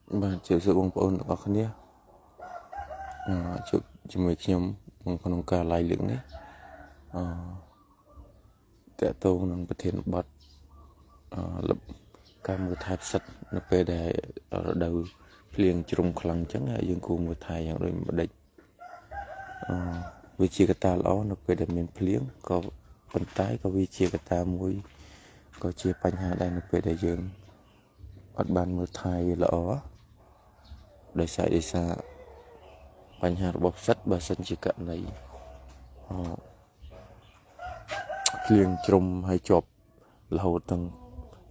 បាទជម្រាបសួរបងប្អូនទាំងអស់គ្នាជួបជាមួយខ្ញុំក្នុងការ live លើកនេះអឺតកតងនឹងប្រធានបទអឺការមើលថែផ្សិតនៅពេលដែលរដូវភ្លៀងជ្រុំខ្លាំងអញ្ចឹងយើងគួរមើលថែយ៉ាងដូចម្ដេចអឺវាជាកត្តាល្អនៅពេលដែលមានភ្លៀងក៏ប៉ុន្តែក៏វាជាកត្តាមួយក៏ជាបញ្ហាដែរនៅពេលដែលយើងអត់បានមើលថែវាល្អដោយសារបញ្ហារបស់ផ្សិតបើសិនជាករណីអភ្លៀងជ្រុំហើយជាប់រហូតទាំង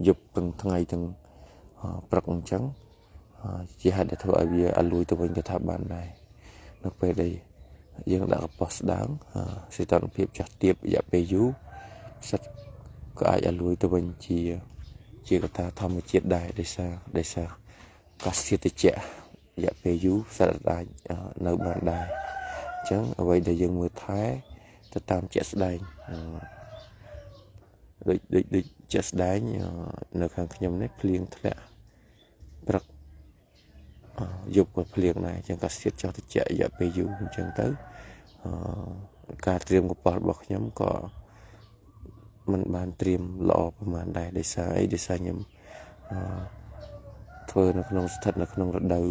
យប់ទាំងថ្ងៃទាំងព្រឹកអញ្ចឹងជាហេតុដែលធ្វើឲ្យវាអាលួយទៅវិញក៏ថាបានដែរនៅពេលដែលយើងដាក់កប៉ុសស្ដើងសីតុណ្ហភាពចាស់ទាបរយៈពេលយូរផ្សិតក៏អាចអាលួយទៅវិញជាកត្តាធម្មជាតិដែរដោយសារកាសធាតុត្រជាក់រយៈពេលយូរផ្សិតអាចនៅបានដែរអញ្ចឹងអ្វីដែលយើងមើលថែទៅតាមជាក់ស្ដែងដូចជាក់ស្ដែងនៅខាងខ្ញុំនេះភ្លៀងធ្លាក់ព្រឹកយប់ក៏ភ្លៀងដែរអញ្ចឹងកាសធាតុចុះត្រជាក់រយៈពេលយូរអញ្ចឹងទៅការត្រៀមកប៉ោះរបស់ខ្ញុំក៏មិនបានត្រៀមល្អប្រហែលដែរដោយសារអីដោយសារខ្ញុំធ្វើនៅក្នុងស្ថិតនៅក្នុងរដូវ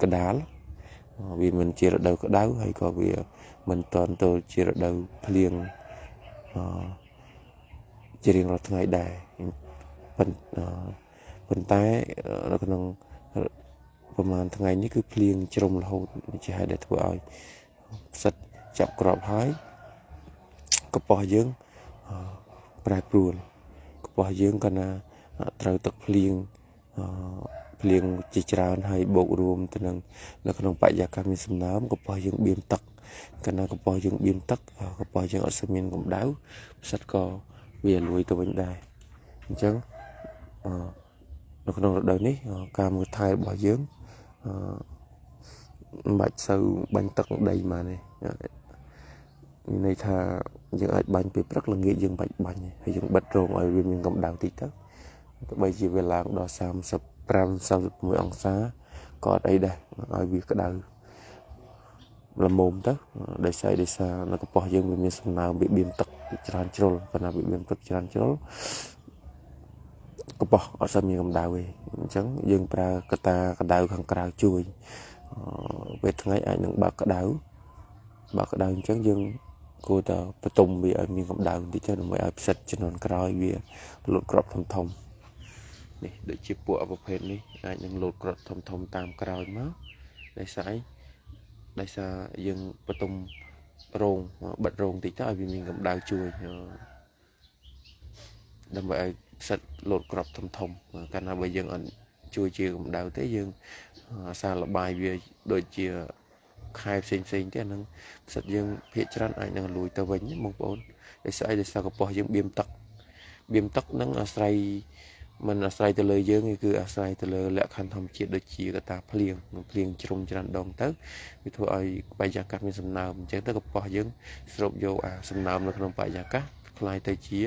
កដាលវាមិនជារដូវក្តៅហើយក៏វាមិនតាន់ទៅជារដូវភ្លៀងជារៀងរាល់ថ្ងៃដែរប៉ុន្តែនៅក្នុងប្រហែលថ្ងៃនេះគឺភ្លៀងជ្រុំរហូតជាហេតុដែលធ្វើឲ្យផ្សិតចាប់ក្របហើយកប៉ោះយើងប្រែប្រួលកប៉ោះយើងកាលណាត្រូវទឹកភ្លៀងភ្លៀងជាច្រើនហើយបូករួមទៅនឹងនៅក្នុងបរិយាកាសមានសំណើមកប៉ោះយើងបៀមទឹកកាលណាកប៉ោះយើងបៀមទឹកកប៉ោះយើងអត់សូវមានកម្ដៅផ្សិតក៏វាលួយទៅវិញដែរអញ្ចឹងនៅក្នុងរដូវនេះការមើលថែរបស់យើងមិនបាច់សូវបាញ់ទឹកដីមកទេមានន័យថាយើងអាចបាញ់ពេលព្រឹកល្ងាចយើងបាច់បាញ់ហើយយើងបិទរោងឲ្យវាមានកម្ដៅតិចទៅទោះបីជាវាឡើងដល់35 36អង្សាក៏អត់អីដែរឲ្យវាក្តៅល្មមទៅដោយសារនៅកប៉ោះយើងវាមានសំណើមវាបៀមទឹកច្រើនជ្រុលប៉ុន្តែវាបៀមទឹកច្រើនជ្រុលកប៉ោះអត់សូវមានកម្ដៅទេអញ្ចឹងយើងប្រើកតាកម្ដៅខាងក្រៅជួយពេលថ្ងៃអាចនឹងបើកក្តៅអញ្ចឹងយើងគួរតែបន្ទុំវាឲ្យមានកម្ដៅបន្តិចទៅដើម្បីឲ្យផ្សិតចំនួនក្រោយវាលោតក្របធំធំនេះដូចជាពួកប្រភេទនេះអាចនឹងលោតក្របធំធំតាមក្រោយមកដោយសារយើងបន្ទុំរោងបិទរោងតិចទៅឲ្យវាមានកម្ដៅជួយដើម្បីឲ្យផ្សិតលោតក្របធំធំកាលណាបើយើងអត់ជួយជាកម្ដៅទេយើងអាសាលបាយវាដូចជាខែផ្សេងទេអានឹងផ្សិតយើងភាកច្រើនអាចនឹងលួយទៅវិញបងប្អូនដោយសារកប៉ុសយើងបៀមទឹកនឹងអាស្រ័យមិនអាស្រ័យទៅលើយើងគឺអាស្រ័យទៅលើលក្ខខណ្ឌធម្មជាតិដូចជាកតាភ្លៀងភ្លៀងជ្រុំច្រើនដងទៅវាធ្វើឲ្យបរិយាកាសមានសំណើមអញ្ចឹងទៅកប៉ុសយើងស្រូបយកអាសំណើមនៅក្នុងបរិយាកាសក្លាយទៅជា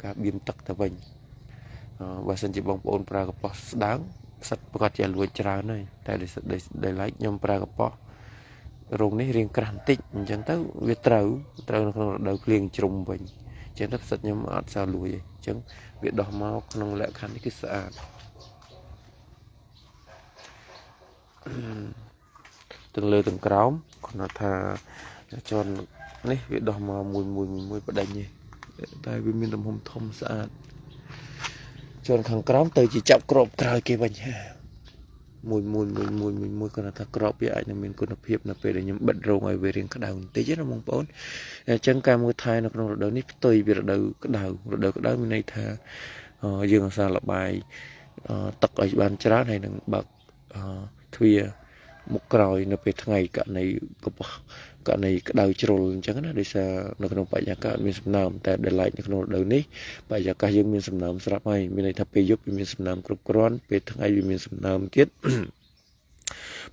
ការបៀមទឹកទៅវិញបើសិនជាបងប្អូនប្រើកប៉ុសស្ដើងផ្សិតប្រកាសជាលួចច្រើនហើយតែដោយឡែកខ្ញុំប្រើកប៉ុសរោងនេះរៀងក្រាស់បន្តិចអញ្ចឹងទៅវាត្រូវនៅក្នុងរដូវភ្លៀងជ្រុំវិញអញ្ចឹងទៅផ្សិតខ្ញុំអត់សូវលួយទេអញ្ចឹងវាដោះមកក្នុងលក្ខខណ្ឌនេះគឺស្អាតទាំងលើទាំងក្រោមគាត់ថាជាន់នេះវាដោះមកមួយបដិញទេតែវាមានទំហំធំស្អាតជាន់ខាងក្រោមទៅជាចាប់ក្របក្រោយគេវិញមួយគាត់ថាក្របវាអាចនឹងមានគុណភាពនៅពេលដែលខ្ញុំបិទរោងឲ្យវារៀងក្តៅបន្តិចណាបងប្អូនអញ្ចឹងការមើលថែនៅក្នុងរដូវនេះផ្ទុយពីរដូវក្តៅរដូវក្តៅមានន័យថាយើងអាសាលបាយទឹកឲ្យបានច្រើនហើយនឹងបើកទ្វារមុខក្រោយនៅពេលថ្ងៃករណីកប៉ុសករណីក្តៅជ្រុលអញ្ចឹងណាដោយសារនៅក្នុងបរិយាកាសមានសំណើមតែដែលឡែកនៅក្នុងរដូវនេះបរិយាកាសយើងមានសំណើមស្រាប់ហើយមានន័យថាពេលយប់វាមានសំណើមគ្រប់គ្រាន់ពេលថ្ងៃវាមានសំណើមទៀត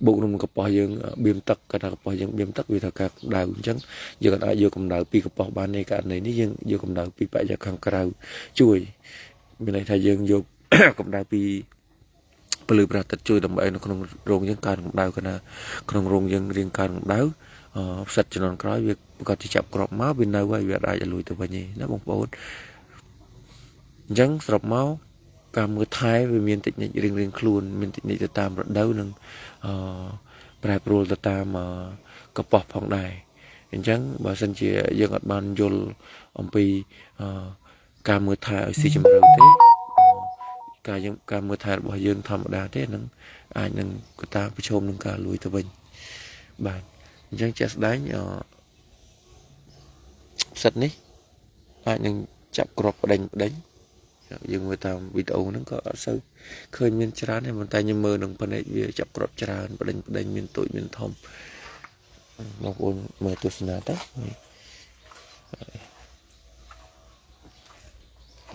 បូកនឹងកប៉ុសយើងបៀមទឹកគាត់ថាកប៉ុសយើងបៀមទឹកវាត្រូវការកម្ដៅអញ្ចឹងយើងអាចយកកម្ដៅពីកប៉ុសបានទេករណីនេះយើងយកកម្ដៅពីបរិយាកាសខាងក្រៅជួយមានន័យថាយើងយកកម្ដៅពី ពលឺព្រះអាទិត្យជួយដើម្បីឲ្យនៅក្នុងរោងយើងកើនកម្ដៅកាលណាក្នុងរោងយើងរៀងកើនកម្ដៅផ្សិតជំនាន់ក្រោយវាប្រកាសជាចាប់គ្រាប់មកវានៅហើយវាអាចឲ្យលួយទៅវិញទេណាបងប្អូនអញ្ចឹងសរុបមកការមើលថែវាមានតិចនិចរៀងៗខ្លួនមានតិចនិចទៅតាមរដូវនិងប្រែប្រួលទៅតាមកប៉ោះផងដែរអញ្ចឹងបើសិនជាយើងអត់បានយល់អំពីការមើលថែឲ្យស៊ីជម្រៅទេការមើលថែរបស់យើងធម្មតាទេនឹងអាចនឹងកត្តាប្រឈមនឹងការលួយទៅវិញបាទអញ្ចឹងជាក់ស្ដែងផ្សិតនេះអាចនឹងចាប់គ្រាប់ប្តេញប្តេញយើងមើលតាមវីដេអូហ្នឹងក៏អត់សូវឃើញមានច្រើនទេប៉ុន្តែខ្ញុំមើលនឹងភ្នែកវាចាប់គ្រាប់ច្រើនប្តេញប្តេញមានតូចមានធំបងប្អូនមើលទស្សនាទៅ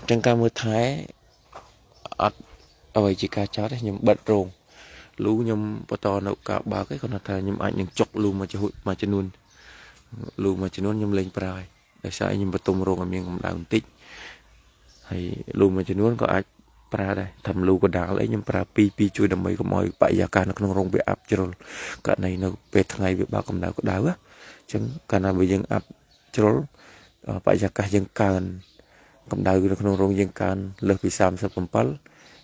ចឹងការមើលថែអត់អ្វីជាការចោទទេខ្ញុំបិទរោងលូខ្ញុំបន្តនៅការបើកឯងគាត់ថាខ្ញុំអាចនឹងចុកលូមួយចំនួនលូមួយចំនួនខ្ញុំលេងប្រើហើយដោយសារខ្ញុំបន្ទុំរោងឲ្យមានកម្ដៅបន្តិចហើយលូមួយចំនួនក៏អាចប្រើដែរធ្វើលូកដាលអីខ្ញុំប្រើពីរជួយដើម្បីកុំឲ្យបរិយាកាសនៅក្នុងរោងវាអាប់ជ្រុលករណីនៅពេលថ្ងៃវាបើកកម្ដៅក្ដៅអញ្ចឹងកាលណាបើយើងអាប់ជ្រុលបរិយាកាសយើងកើនកម្ដៅនៅក្នុងរោងយើងកើនលើសពី37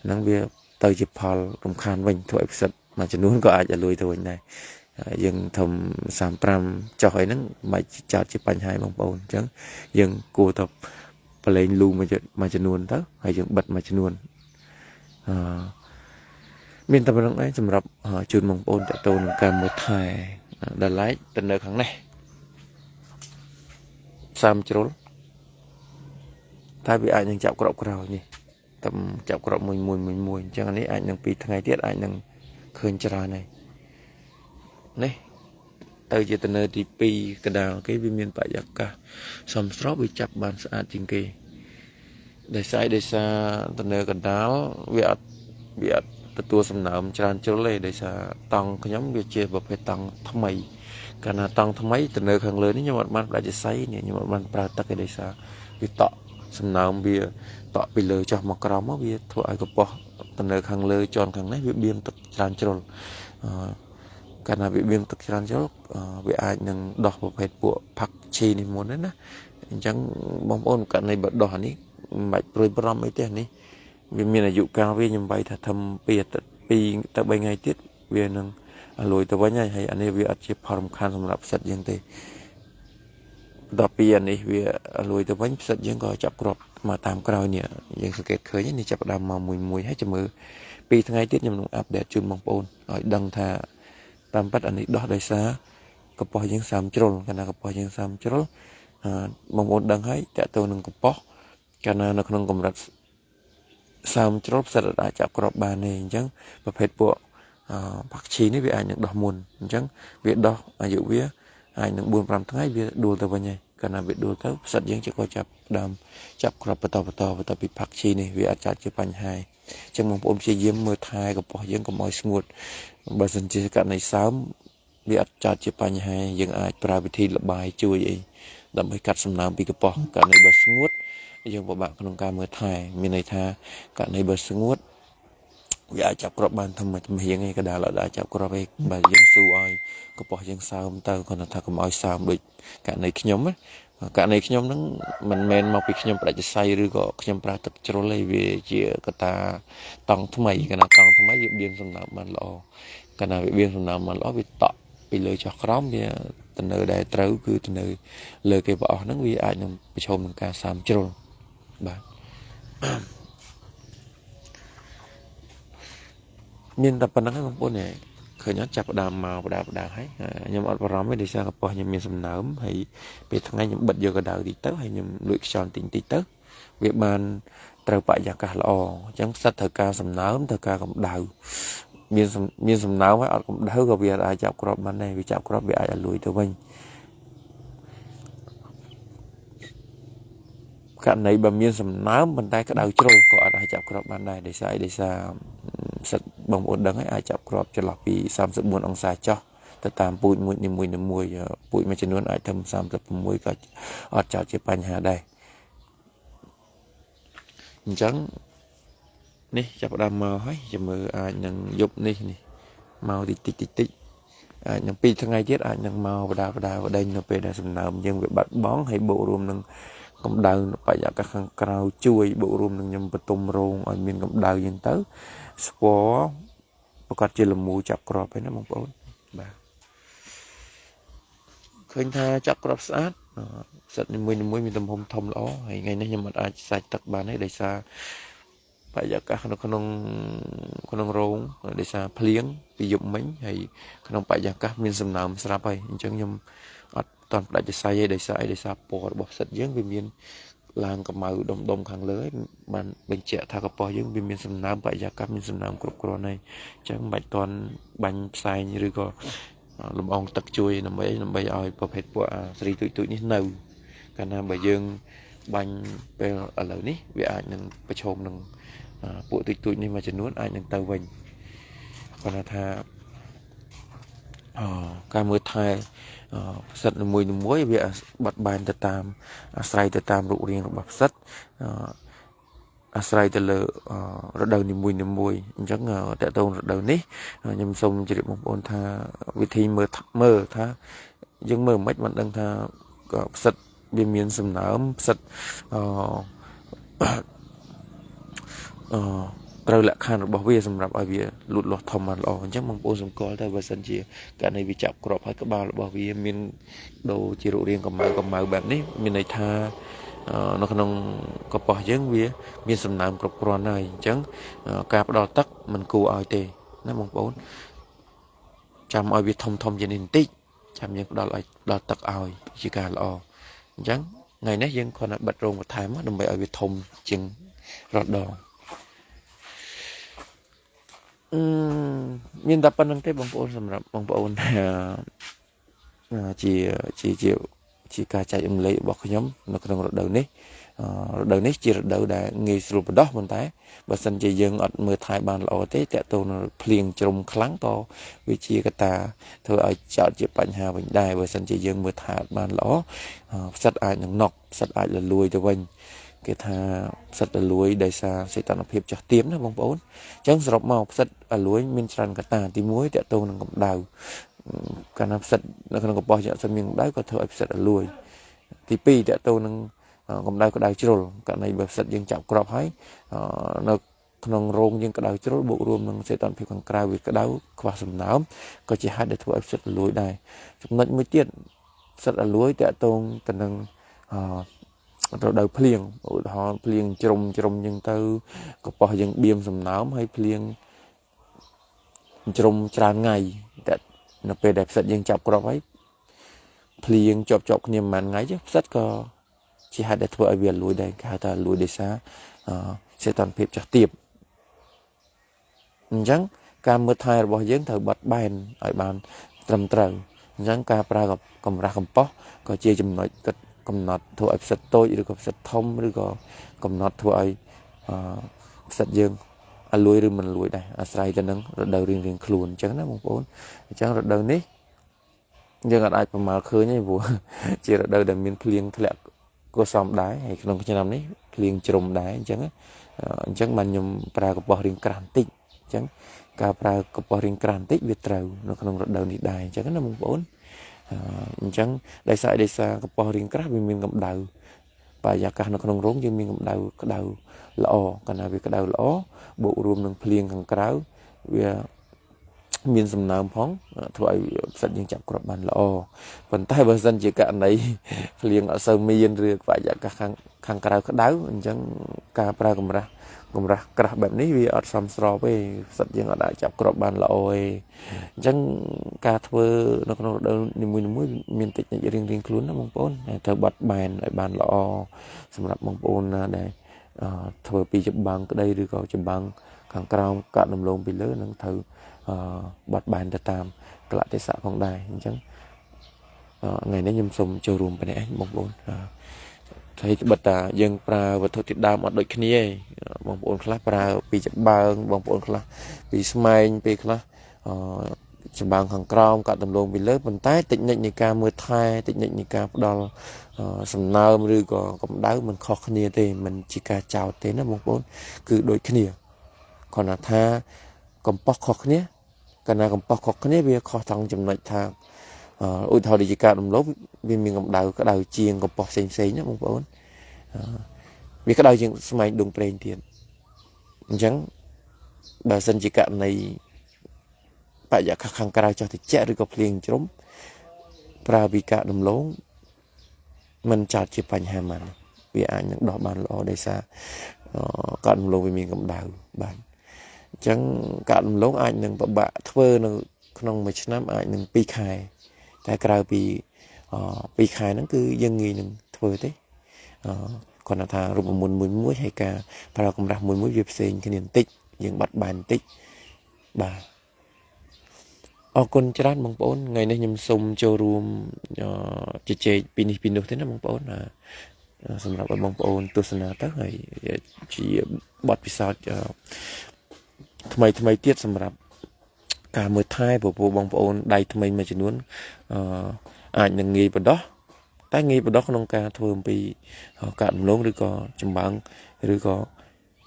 ហ្នឹងវាទៅជាផលរំខានវិញធ្វើឲ្យផ្សិតមួយចំនួនក៏អាចឲ្យលួយទៅវិញដែរយើងធំ35ចុះអីហ្នឹងមិនចោតជាបញ្ហាបងប្អូនអញ្ចឹងយើងគួរតែប្រឡែងលូមួយចំនួនទៅហើយយើងបិទមួយចំនួនមានតែប៉ុណ្្នឹងឯងសម្រាប់ជូនបងប្អូនតទៅនឹងការមើលថែដល់ឡែកទៅនៅខាងនេះ30ជ្រុលតែវាអាចនឹងចាប់ក្របក្រោយនេះតែចាប់ក្របមួយមួយមួយមួយអញ្ចឹងអានេះអាចនឹង2ថ្ងៃទៀតអាចនឹងឃើញច្រើនហើយនេះទៅជាទៅនៅទី2កដាលគេវាមានបរិយាកាសសមស្របវាចាប់បានស្អាតជាងគេដោយសារទៅនៅកដាលវាអត់ទទួលសំណើមច្រើនជ្រុលទេដោយសារតង់ខ្ញុំវាជាប្រភេទតង់ថ្មីកាលណាតង់ថ្មីទៅនៅខាងលើនេះខ្ញុំអត់បានផ្ដាច់សរសៃនេះខ្ញុំអត់បានប្រើទឹកទេដោយសារវាតក់សំណើមវាតក់ពីលើចុះមកក្រោមមកវាធ្វើឲ្យកប៉ោះទៅនៅខាងលើជាន់ខាងនេះវាបៀមទឹកច្រើនជ្រុលកាលណាវាបៀមទឹកច្រើនជ្រុលវាអាចនឹងដោះប្រភេទពួកផាក់ឈីនេះមុនណាអញ្ចឹងបងប្អូនករណីបើដោះអានេះមិនបាច់ព្រួយបារម្ភអីទេនេះវាមានអាយុកាលវាខ្ញុំបាយថាធ្វើ2អាទិត្យ2ទៅ3ថ្ងៃទៀតវានឹងលួយទៅវិញហើយអានេះវាអត់ជាផលរំខានសម្រាប់ផ្សិតយើងទេដល់ពីអានេះវាលួយទៅវិញផ្សិតយើងក៏ចាប់គ្រាប់មកតាមក្រោយនេះយើងសង្កេតឃើញនេះចាប់ដើមមកមួយមួយហើយចាំមើល2ថ្ងៃទៀតខ្ញុំនឹងអាប់ដេតជូនបងប្អូនឲ្យដឹងថាតាមពិតអានេះដោះដោយសារកប៉ោះយើងសាមជ្រុលកាលណាកប៉ោះយើងសាមជ្រុលបងប្អូនដឹងហើយតើទៅនឹងកប៉ោះកាលណានៅក្នុងកម្រិតសាមជ្រុលផ្សិតអាចចាប់គ្រាប់បានទេអញ្ចឹងប្រភេទពួកផាក់ឈីនេះវាអាចនឹងដោះមុនអញ្ចឹងវាដោះអាយុវាអាចនឹង4 5ថ្ងៃវាដួលទៅវិញហើយកាលណាវាដួលទៅផ្សិតយើងជាក៏ចាប់ដើមចាប់គ្រាប់បន្តពីផាក់ឈីនេះវាអាចចាត់ជាបញ្ហាអញ្ចឹងបងប្អូនព្យាយាមមើលថែកប៉ោះយើងកុំឲ្យស្ងួតបើសិនជាករណីសើមវាអត់ចាត់ជាបញ្ហាយើងអាចប្រើវិធីលបាយជួយអីដើម្បីកាត់សំណើមពីកប៉ោះករណីបើស្ងួតយើងពិបាកក្នុងការមើលថែមានន័យថាករណីបើស្ងួតវាអាចចាប់គ្រាប់បានធម្មតារៀងឯងកដាលអត់អាចចាប់គ្រាប់ឯងបើយើងស៊ូឲ្យកប៉ោះយើងសើមទៅគាត់ថាកុំឲ្យសើមដូចករណីខ្ញុំណាករណីខ្ញុំហ្នឹងមិនមែនមកពីខ្ញុំផ្ដាច់សរសៃឬក៏ខ្ញុំប្រើទឹកជ្រុលទេវាជាកត្តាតង់ថ្មីកាលណាតង់ថ្មីវាបៀមសំណើមបានល្អកាលណាវាបៀមសំណើមបានល្អវាតក់ពីលើចុះក្រោមវាទៅនៅដែលត្រូវគឺទៅនៅលើគេប្រអស់ហ្នឹងវាអាចនឹងប្រឈមនឹងការសើមជ្រុលបាទមានតែប៉ុណ្្នឹងឯងបងប្អូនឃើញអត់ចាប់ដើមមកបដាបដាហើយខ្ញុំអត់បារម្ភទេដោយសារកប៉ោះខ្ញុំមានសំណើមហើយពេលថ្ងៃខ្ញុំបិទយកកដៅតិចទៅហើយខ្ញុំលួចខ្យល់តិចតិចទៅវាបានត្រូវបរិយាកាសល្អអញ្ចឹងផ្សិតត្រូវការសំណើមត្រូវការកម្ដៅមានសំណើមហើយអត់កម្ដៅក៏វាអាចចាប់គ្រាប់បានដែរវាចាប់គ្រាប់វាអាចឲ្យលួយទៅវិញករណីបើមានសំណើមប៉ុន្តែក្តៅជ្រុលក៏អត់អាចចាប់គ្រាប់បានដែរដោយសារផ្សិតបងប្អូនដឹងហើយអាចចាប់គ្រាប់ចន្លោះពី34អង្សាចុះទៅតាមពូជមួយនីមួយៗពូជមួយចំនួនអាចធ្វើ36ក៏អត់ចោតជាបញ្ហាដែរអញ្ចឹង នេះចាប់ផ្ដើមមកហើយចាំមើលអាចនឹងយប់នេះនេះមកតិចតិចតិចតិចអាចនឹង2ថ្ងៃទៀតអាចនឹងមកបដាបដាបដេញនៅពេលដែលសំណើមយើងវាបាត់បង់ហើយបូករួមនឹងកម្ដៅបរិយាកាសខាងក្រៅជួយបូករួមនឹងខ្ញុំបន្ទុំរោងឲ្យមានកម្ដៅយ៉ាងទៅស្ពរប្រកាសជាលមូចាប់ក្របហើយណាបងប្អូនបាទឃើញថាចាប់ក្របស្អាតសិតនីមួយៗមានទំហំធំល្អហើយថ្ងៃនេះខ្ញុំអត់អាចសាច់ទឹកបានទេដោយសារបរិយាកាសនៅក្នុងក្នុងរោងដោយសារភ្លៀងពីយប់មិញហើយក្នុងបរិយាកាសមានសំណើមស្រាប់ហើយអញ្ចឹងខ្ញុំអត់តន់ផ្ដាច់សរសៃទេដោយសារអីដោយសារពណ៌របស់ផ្សិតយើងវាមានឡើងកម្ៅដុំដុំខាងលើហើយបានបញ្ជាក់ថាកប៉ោះយើងវាមានសំណើមបរិយាកាសមានសំណើមគ្រប់គ្រាន់ហើយអញ្ចឹងមិនបាច់តន់បាញ់ផ្សែងឬក៏លំអងទឹកជួយដើម្បីដើម្បីឲ្យប្រភេទពួកអាស្រីទូចទូចនេះនៅកាលណាបើយើងបាញ់ពេលឥឡូវនេះវាអាចនឹងប្រឈមនឹងពួកទូចទូចនេះមួយចំនួនអាចនឹងទៅវិញគាត់ថាការមើលថែផ្សិតនីមួយៗវាបត់បែនទៅតាមអាស្រ័យទៅតាមរូបរាងរបស់ផ្សិតអាស្រ័យទៅលើរដូវនីមួយៗអញ្ចឹងតើតើរដូវនេះខ្ញុំសូមជម្រាបបងប្អូនថាវិធីមើលមើលថាយើងមើលមិនមិនដឹងថាផ្សិតវាមានសំណើមផ្សិតអឺត្រូវលក្ខខណ្ឌរបស់វាសម្រាប់ឲ្យវាលូតលាស់ធំបានល្អអញ្ចឹងបងប្អូនសម្គាល់ទៅបើសិនជាករណីវាចាប់ក្របហើយក្បាលរបស់វាមានដូរជារូបរាងកម្ៅកម្ៅបែបនេះមានន័យថានៅក្នុងកប៉ោះយើងវាមានសំណើមគ្រប់គ្រាន់ហើយអញ្ចឹងការផ្ដល់ទឹកមិនគួរឲ្យទេណាបងប្អូនចាំឲ្យវាធំធំជាងនេះបន្តិចចាំយើងផ្ដល់ឲ្យផ្ដល់ទឹកឲ្យជាការល្អអញ្ចឹងថ្ងៃនេះយើងគ្រាន់តែបិទរោងបន្ថែមដើម្បីឲ្យវាធំជាងរដងមានតែប៉ុណ្្នឹងទេបងប្អូនសម្រាប់បងប្អូនជាជាជាជាការចែករំលែករបស់ខ្ញុំនៅក្នុងរដូវនេះរដូវនេះជារដូវដែលងាយស្រួលបដោះប៉ុន្តែបើសិនជាយើងអត់មើលថែបានល្អទេតើតើនឹងភ្លៀងជ្រុំខ្លាំងក៏វាជាកត្តាធ្វើឲ្យចោទជាបញ្ហាវិញដែរបើសិនជាយើងមើលថែអត់បានល្អផ្សិតអាចនឹងណុកផ្សិតអាចលលួយទៅវិញគេថាផ្សិតរលួយដោយសារសីតុណ្ហភាពចុះទាបណាបងប្អូនអញ្ចឹងសរុបមកផ្សិតរលួយមានច្រើនកត្តាទី1តកតងនឹងកម្ដៅកាលណាផ្សិតនៅក្នុងកប៉ោះយើងអត់សូវមានកម្ដៅក៏ធ្វើឲ្យផ្សិតរលួយទី2តកតងនឹងកម្ដៅក្ដៅជ្រុលករណីបើផ្សិតយើងចាប់ក្របហើយនៅក្នុងរោងយើងក្ដៅជ្រុលបូករួមនឹងសីតុណ្ហភាពខាងក្រៅវាក្ដៅខ្វះសំណើមក៏ជាហេតុដែលធ្វើឲ្យផ្សិតរលួយដែរចំណុចមួយទៀតផ្សិតរលួយតកតងទៅនឹងរដូវភ្លៀងឧទាហរណ៍ភ្លៀងជ្រុំជ្រុំអញ្ចឹងទៅកប៉ោះយើងបៀមសំណើមហើយភ្លៀងជ្រុំច្រើនថ្ងៃតែនៅពេលដែលផ្សិតយើងចាប់ក្របហើយភ្លៀងជាប់ជាប់គ្នាប្រហែលថ្ងៃផ្សិតក៏ជាហេតុដែលធ្វើឲ្យវាលួយដែរគេហៅថាលួយដោយសារសីតុណ្ហភាពចុះទាបអញ្ចឹងការមើលថែរបស់យើងត្រូវបត់បែនឲ្យបានត្រឹមត្រូវអញ្ចឹងការប្រើកម្រាស់កំប៉ុសក៏ជាចំណុចគិតកំណត់ធ្វើឲ្យផ្សិតតូចឬក៏ផ្សិតធំឬក៏កំណត់ធ្វើឲ្យផ្សិតយើងឲ្យលួយឬមិនលួយដែរអាស្រ័យទៅនឹងរដូវរៀងៗខ្លួនអញ្ចឹងណាបងប្អូនអញ្ចឹងរដូវនេះយើងអាចប្រមាលឃើញទេព្រោះជារដូវដែលមានភ្លៀងធ្លាក់គួរសមដែរហើយក្នុងឆ្នាំនេះភ្លៀងជ្រុំដែរអញ្ចឹងអញ្ចឹងបានខ្ញុំប្រើកប៉ោះរៀងក្រាស់បន្តិចអញ្ចឹងការប្រើកប៉ោះរៀងក្រាស់បន្តិចវាត្រូវនៅក្នុងរដូវនេះដែរអញ្ចឹងណាបងប្អូនអញ្ចឹងដោយសារកប៉ោះរៀងក្រាស់វាមានកម្ដៅបរិយាកាសនៅក្នុងរោងយើងមានកម្ដៅក្ដៅល្អកាលណាវាក្ដៅល្អបូករួមនឹងភ្លៀងខាងក្រៅវាមានសំណើមផងធ្វើឲ្យផ្សិតយើងចាប់គ្រាប់បានល្អប៉ុន្តែបើសិនជាករណីភ្លៀងអត់សូវមានឬបរិយាកាសខាងក្រៅក្ដៅអញ្ចឹងការប្រើកម្រាស់ក្រាស់បែបនេះវាអត់សមស្របទេផ្សិតយើងអត់អាចចាប់គ្រាប់បានល្អទេអញ្ចឹងការធ្វើនៅក្នុងរដូវនីមួយៗមានតិចនិចរៀងៗខ្លួនណាបងប្អូនត្រូវបត់បែនឲ្យបានល្អសម្រាប់បងប្អូនណាដែលធ្វើពីចម្បាំងក្តីឬក៏ចម្បាំងខាងក្រោមកាក់ដំឡូងពីលើនឹងត្រូវបត់បែនទៅតាមកលៈទេសៈផងដែរអញ្ចឹងថ្ងៃនេះខ្ញុំសូមចូលរួមប៉ុណ្ណេះបងប្អូនហើយត្បិតតាយើងប្រើវត្ថុធាតុដើមអត់ដូចគ្នាទេបងប្អូនខ្លះប្រើពីចម្បើងបងប្អូនខ្លះពីស្មែងពេលខ្លះចម្បាំងខាងក្រោមកាត់ដំឡូងពីលើប៉ុន្តែតិចនិចនៃការមើលថែតិចនិចនៃការផ្ដល់សំណើមឬក៏កម្ដៅមិនខុសគ្នាទេមិនជាការចោទទេណាបងប្អូនគឺដូចគ្នា គ្រាន់តែថាកំប៉ុសខុសគ្នាកាលណាកំប៉ុសខុសគ្នាវាខុសត្រង់ចំណុចថាឧទាហរណ៍ដូចជាការដំឡូងវាមានកម្ដៅក្ដៅជាងកំប៉ុសផ្សេងផ្សេងណាបងប្អូនវាក្ដៅជាងស្មែងដួងព្រេងទៀតអញ្ចឹងបើសិនជាករណីបរិយាកាសខាងក្រៅចុះតិចឬក៏ភ្លៀងជ្រុំប្រើពីកាកដំឡូងមិនចាត់ជាបញ្ហាម៉ានវាអាចនឹងដោះបានល្អដោយសារកាកដំឡូងវាមានកម្ដៅបាទអញ្ចឹងកាកដំឡូងអាចនឹងពិបាកធ្វើនៅក្នុងមួយឆ្នាំអាចនឹង2ខែតែក្រៅពី2ខែហ្នឹងគឺយើងងាយនឹងធ្វើទេគ្រាន់តែថារូបមន្តមួយមួយហើយការប្រើកម្រាស់មួយមួយវាផ្សេងគ្នាបន្តិចយើងបាត់បែនបន្តិចបាទអរគុណច្រើនបងប្អូនថ្ងៃនេះខ្ញុំសូមចូលរួមជជែកពីនេះពីនោះទេណាបងប្អូនសម្រាប់ឲ្យបងប្អូនទស្សនាទៅហើយជាបទពិសោធន៍ថ្មីថ្មីទៀតសម្រាប់ការមើលថែពពួកបងប្អូនដៃថ្មីមួយចំនួនអាចនឹងងាយបដោះតែងាយបដោះក្នុងការធ្វើអំពីការដំឡូងឬក៏ចម្បាំងឬក៏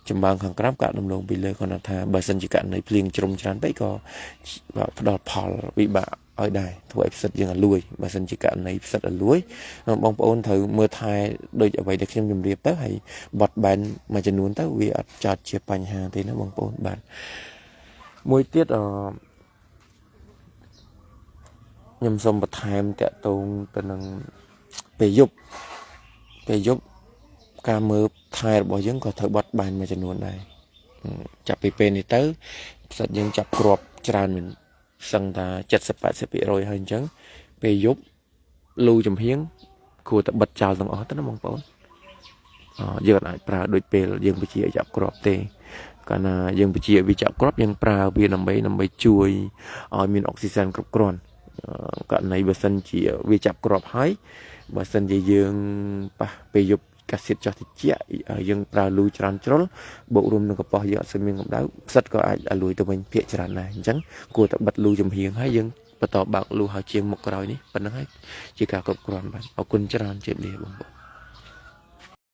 ចម្បាំងខាងក្រោមកាក់ដំឡូងពីលើគាត់ថាបើសិនជាករណីភ្លៀងជ្រុំច្រើនពេកក៏ផ្ដល់ផលវិបាកឲ្យដែរធ្វើឲ្យផ្សិតយើងឲ្យលួយបើសិនជាករណីផ្សិតឲ្យលួយបងប្អូនត្រូវមើលថែដូចអ្វីដែលខ្ញុំជម្រាបទៅហើយបត់បែនមួយចំនួនទៅវាអត់ចាត់ជាបញ្ហាទេណាបងប្អូនបាទមួយទៀតអខ្ញុំសូមបន្ថែមតាក់ទងទៅនឹងពេលយប់ពេលយប់ការមើលថែរបស់យើងក៏ត្រូវបត់បែនមួយចំនួនដែរចាប់ពីពេលនេះទៅផ្សិតយើងចាប់គ្រាប់ច្រើនមែនសឹងថា70 80%ហើយអញ្ចឹងពេលយប់លូចំហៀងគួរតែបិទចោលទាំងអស់ទៅណាបងប្អូនយើងអាចប្រើដូចពេលយើងបញ្ជាឲ្យចាប់គ្រាប់ទេកាលណាយើងបញ្ជាឲ្យវាចាប់គ្រាប់យើងប្រើវាដើម្បីជួយឲ្យមានអុកស៊ីសែនគ្រប់គ្រាន់ករណីបើសិនជាវាចាប់គ្រាប់ហើយបើសិនជាយើងប៉ះពេលយប់កាស៊ីតចុះតិចយើងប្រើលូច្រើនជ្រុលបូករួមនឹងកំប៉ុសយើងអត់សូវមានកម្ដៅផ្សិតក៏អាចឲ្យលួយទៅវិញភាកច្រើនដែរអញ្ចឹងគួរតែបិទលូចំហៀងហើយយើងបន្តបើកលូហើយជាងមុខក្រោយនេះប៉ុណ្្នឹងហើយជាការគ្រប់គ្រាន់បាទអរគុណច្រើនជម្រាបលាបងប្អូន។